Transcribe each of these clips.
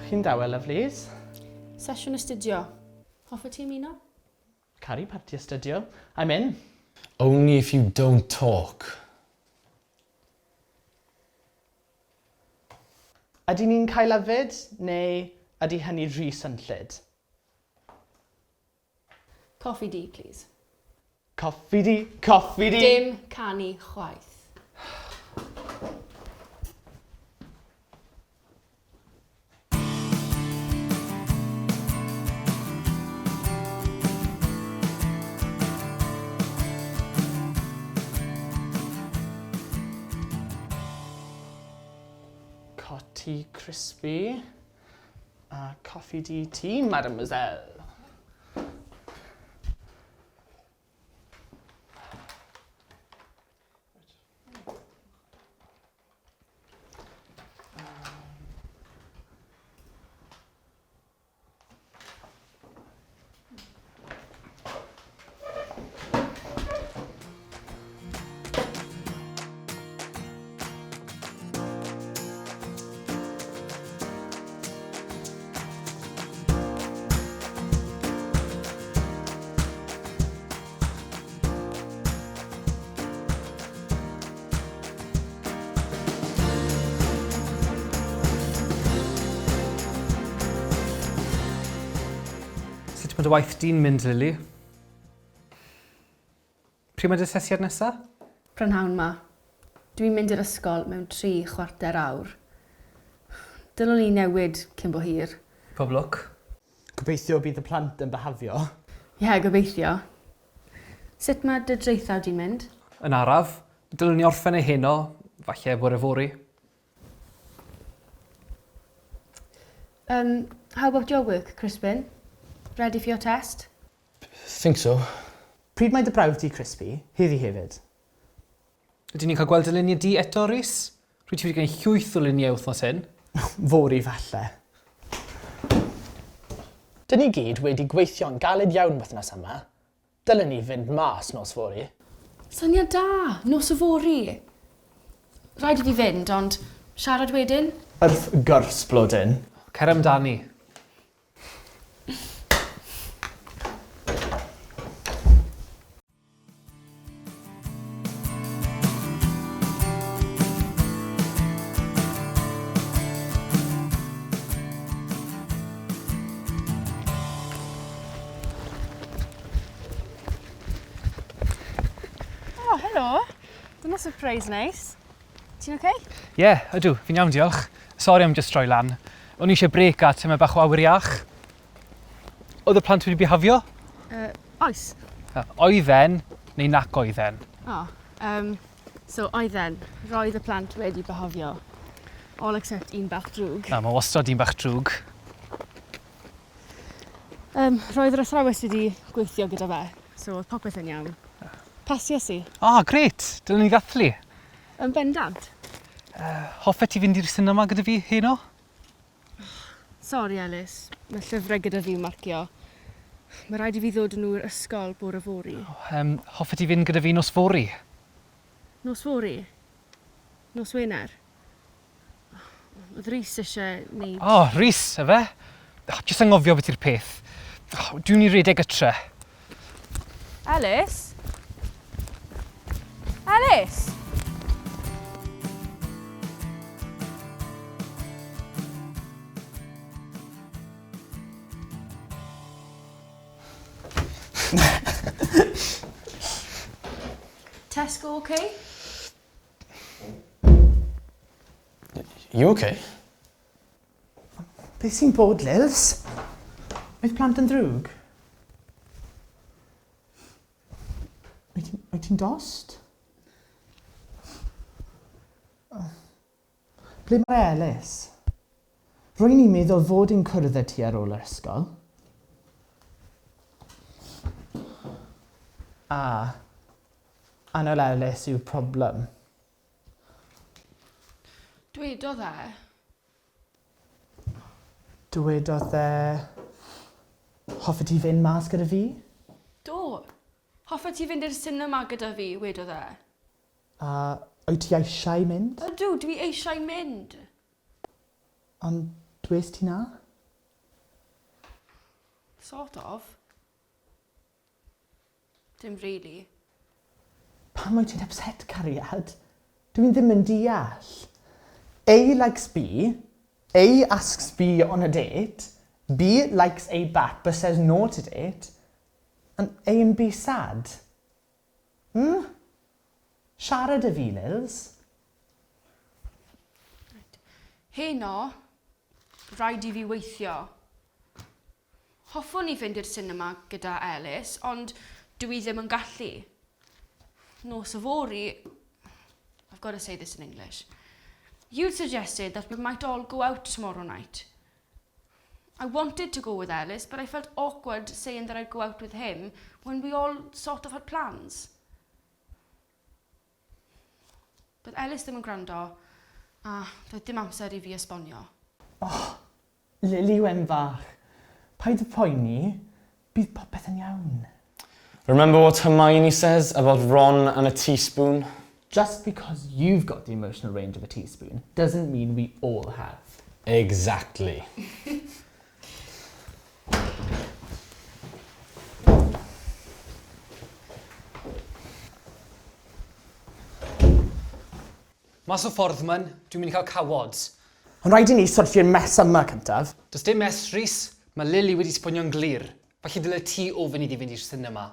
Chi'n dawel, lovelies. Sesiwn astudio. Hoffet ti ymuno? Caru parti astudio. I'm in. Only if you don't talk. Ydy ni'n cael yfed, neu ydy hynny rhy swnllyd? Coffi du, plîs. Coffi du, coffi du! Dim canu chwaith. Coti crispy a coffi du ti, mademoiselle. Sut mae dy waith di'n mynd, Lily? Pryd mae dy asesiad nesa? Prynhawn 'ma. Dwi'n mynd i'r ysgol mewn tri chwarter awr. Dylwn i newid cyn bo hir. Pob lwc. Gobeithio bydd y plant yn byhafio. Ie, gobeithio. Sut mae dy draethawd di'n mynd? Yn araf. Dylwn i orffen e heno, falle bore fory. Um, how about your work, Crispin? Ready for your test? Think so. Pryd mae dy brawf di, Crispy? Heddi hefyd. Ydyn ni'n cael gweld dy luniau di eto, Rhys? Rwyt ti wedi gwneud llwyth o luniau wythnos hyn. Fory falle. Dyn ni gyd wedi gweithio'n galed iawn wythnos yma. Dylen ni fynd mas nos fory. Syniad da! Nos yfory! Rhaid i fi fynd, ond siarad wedyn? Wrth gwrs, blodyn. Cer amdani. O, helo! Dyna surprise neis. Ti'n oce? Ie, yeah, ydw, fi'n iawn, diolch. Sori am jyst troi lan. O'n i eisiau brêc a tymed bach o awyr iach. Oedd y plant wedi bihafio? Uh, oes. Oedden neu nac oedden? O, oh, um, so oedden. Roedd y plant wedi bihafio. All except un bach drwg. Na, mae wastad un bach drwg. Um, roedd yr athrawes wedi gweithio gyda fe, so oedd popeth yn iawn. Pasies i. O, oh, gret! Dylen ni ddathlu. Yn bendant. Uh, hoffet ti fynd i'r sinema gyda fi heno? Sori Elis, mae llyfrau gyda fi i'w marcio. Mae rhaid i fi ddod â nhw i'r ysgol bore fory. Oh, um, hoffet ti fynd gyda fi nos fory? Nos fory? Nos Wener? Oedd Rhys eisiau neud... O, oh, Rhys, efe? Oh, jyst anghofio beth yw'r peth. Oh, dwi'n mynd i redeg gytre. Elis? Elis! Tesco okay? You okay? Beth sy'n bod, Lils? Oedd plant yn ddrwg? Wyt ti'n wyt ti'n dost? Ble mae Elis? Rwy'n i'n meddwl fod i'n cwrdd â ti ar ôl yr ysgol. A, Annwyl Elis yw'r problem. Dwedodd e. Dywedodd e... Hoffet ti fynd mas gyda fi? Do. Hoffet ti fynd i'r sinema gyda fi, wedodd e. A wyt ti eisiau mynd? Ydw, dwi eisiau mynd. Ond Dwes ti na? Sort of. Dim really. Pam wyt ti'n upset, cariad? Dwi'n ddim yn deall. A likes B, A asks B on a date, B likes A back but says no to date, and A and B sad. Siarad 'da fi, Lils. Heno, rhaid i fi weithio. Hoffwn i fynd i'r sinema gyda Ellis, ond dwi ddim yn gallu. Nos yfory, I've got to say this in English. You suggested that we might all go out tomorrow night. I wanted to go with Ellis, but I felt awkward saying that I'd go out with him when we all sort of had plans. But Ellis ddim yn gwrando, a doedd dim amser i fi esbonio. Lili Wen fach, paid â poeni, bydd popeth yn iawn. Remember what Hermione says about Ron and a teaspoon? Just because you've got the emotional range of a teaspoon doesn't mean we all have. Exactly. Mas o ffordd man, dwi'n mynd i cael cawod. Ond rhaid i ni sortio'r mess yma cyntaf. Does dim mess, Rhys. Mae Lily wedi esbonio'n glir. Felly dyle ti ofyn iddi fynd i'r cinema.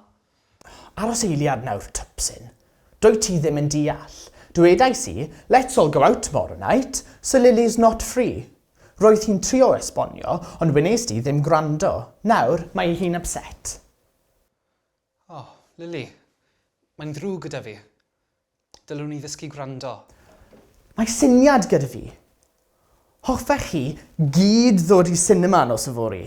Aros eiliad nawr, twpsyn. Dwyt ti ddim yn deall. Dwedais i, let's all go out tomorrow night, so Lily's not free. Roedd hi'n trio esbonio, ond wnes di ddim gwrando. Nawr, mae hi'n upset. O, oh, Lily, mae'n ddrwg gyda fi. Dylwn i ddysgu gwrando. Mae syniad gyda fi. Hoffech chi gyd ddod i sinema nos yfory?